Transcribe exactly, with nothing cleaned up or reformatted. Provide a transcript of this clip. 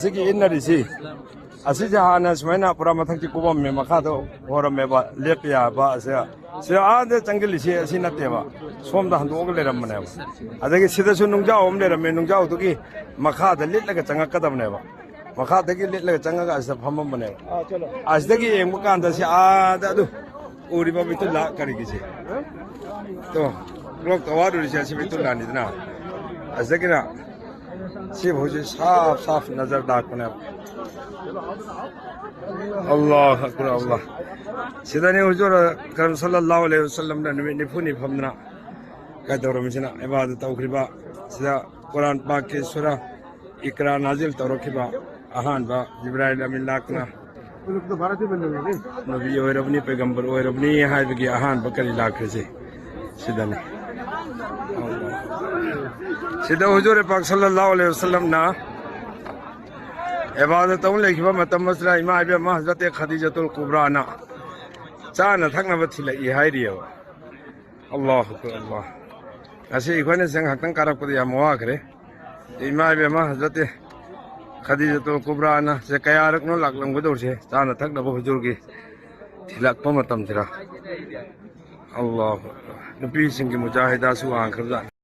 ꯁꯤꯒꯤ ꯏꯟꯅꯔꯤꯁꯤ, ꯑꯁꯤꯁꯦ ꯍꯥꯟꯅ ꯁꯨꯃꯥꯏꯅ ꯄꯨꯔꯥ ꯃꯊꯛꯁꯤ ꯀꯨꯞꯄꯝꯃꯦ, ꯃꯈꯥꯗ ꯍꯣꯔꯝꯃꯦꯕ, ꯂꯦꯞꯄ ꯌꯥꯕ꯫ ꯑꯁꯤ, ꯁꯤ ꯑꯥꯗ ꯆꯪꯁꯤꯜꯂꯤꯁꯤ ꯑꯁꯤ ꯅꯠꯇꯦꯕ, ꯁꯣꯝꯗ ꯍꯟꯗꯣꯛꯑꯒ ꯂꯩꯔꯝꯕꯅꯦꯕ꯫ ꯑꯗꯒꯤ ꯁꯤꯗꯁꯨ ꯅꯨꯡꯖꯥꯎ ꯑꯃ ꯂꯩꯔꯝꯃꯦ, ꯅꯨꯡꯖꯥꯎꯗꯨꯒꯤ ꯃꯈꯥꯗ ꯂꯤꯠꯂꯒ ꯆꯪꯉꯛꯀꯗꯕꯅꯦꯕ, ꯃꯈꯥꯗꯒꯤ ꯂꯤꯠꯂꯒ ꯆꯪꯉꯒ ꯑꯁꯤꯗ ꯐꯝꯃꯝꯕꯅꯦꯕ꯫ ꯑꯁꯤꯗꯒꯤ ꯌꯦꯡꯕ ꯀꯥꯟꯗ ꯁꯤ ꯑꯥꯗ ꯑꯗꯨ ꯎꯔꯤꯕ ꯕꯤꯇꯨꯜꯂꯥ ꯀꯔꯤꯒꯤꯁꯦ? ꯇꯣ, ꯀ꯭ꯂꯣꯛ ꯇꯋꯥꯔ ꯎꯔꯤꯁꯦ ꯑꯁꯤ ꯕꯤꯇꯨꯜꯂꯥꯅꯤꯗꯅ꯫ ꯑꯁꯤꯗꯒꯤꯅ ꯁꯤ ꯍꯧꯖꯤꯛ ꯁꯥꯐ ꯁꯥꯐ ꯅꯖꯔ ꯂꯥꯛꯄꯅꯦꯕ꯫ ꯑꯜꯂꯥꯍꯨ ꯑꯛꯕꯔ, ꯑꯜꯂꯥꯍ꯫ ꯁꯤꯗꯅꯤ ꯍꯨꯖꯨꯔ ꯑꯀꯔꯝ ꯁꯜꯂꯜꯂꯥꯍꯨ ꯑꯂꯩꯍꯤ ꯋꯁꯜꯂꯝꯅ ꯅꯨꯃꯤꯠ ꯅꯤꯐꯨꯅꯤ ꯐꯝꯗꯅ ꯀꯩꯗꯧꯔꯝꯃꯤꯁꯤꯅ, ꯏꯕꯥꯗ ꯇꯧꯈ꯭ꯔꯤꯕ꯫ ꯁꯤꯗ ꯀꯨꯔꯥꯟ ꯄꯥꯛꯀꯤ ꯁꯨꯔꯥ ꯏꯀ꯭ꯔꯥ ꯅꯥꯖꯤꯜ ꯇꯧꯔꯛꯈꯤꯕ ꯑꯍꯥꯟꯕ ꯖꯤꯕ꯭ꯔꯥꯏꯜ ꯑꯃꯤꯟ ꯂꯥꯛꯇꯨꯅ ꯅꯕꯤ ꯑꯣꯏꯔꯕꯅꯤ, ꯄꯩꯒꯝꯕꯔ ꯑꯣꯏꯔꯕꯅꯤ ꯍꯥꯏꯕꯒꯤ ꯑꯍꯥꯟꯕ ꯀꯔꯤ ꯂꯥꯛꯈ꯭ꯔꯤꯁꯦ ꯁꯤꯗꯅꯤ꯫ ꯁꯤꯗ ꯍꯨꯖꯨꯔ ꯄꯥꯛ ꯁꯜꯂꯜꯂꯥꯍꯨ ꯑꯂꯩꯍꯤ ꯋꯁꯜꯂꯝꯅ ꯏꯕꯥꯗ ꯇꯧ ꯂꯩꯈꯤꯕ ꯃꯇꯝ ꯑꯁꯤꯗ ꯏꯃꯥ ꯏꯕꯦꯝꯃ ꯍꯖꯔꯠ ꯈꯗꯤꯖꯥꯇꯨꯜ ꯀꯨꯕ꯭ꯔꯥꯅ ꯆꯥꯅ ꯊꯛꯅꯕ ꯊꯤꯜꯂꯛꯏ ꯍꯥꯏꯔꯤꯑꯕ꯫ ꯑꯜꯂꯥꯍꯨ ꯑꯛꯕꯔ, ꯑꯜꯂꯥꯍ꯫ ꯉꯁꯤ ꯑꯩꯈꯣꯏꯅ ꯁꯤꯗ ꯉꯥꯏꯍꯥꯛꯇꯪ ꯀꯥꯔꯛꯄꯗ ꯌꯥꯝ ꯋꯥꯈ꯭ꯔꯦ꯫ ꯏꯃꯥ ꯏꯕꯦꯝꯃ ꯍꯖꯔꯠ ꯈꯗꯤꯖꯥꯇꯨꯜ ꯀꯨꯕ꯭ꯔꯥꯅ ꯁꯦ ꯀꯌꯥꯔꯛꯅꯣ ꯂꯥꯛꯂꯝꯒꯗꯧꯔꯤꯁꯦ, ꯆꯥꯅ ꯊꯛꯅꯕ ꯍꯨꯖꯨꯔꯒꯤ ꯊꯤꯜꯂꯛꯄ ꯃꯇꯝꯁꯤꯗ꯫ ꯑꯜꯂꯥꯍꯨ ꯑꯛꯕꯔ꯫ ꯅꯨꯄꯤꯁꯤꯡꯒꯤ ꯃꯨꯖꯥꯍꯤꯗꯥꯁꯨ ꯋꯥꯡꯈ꯭ꯔꯕꯖꯥꯠꯅꯤ꯫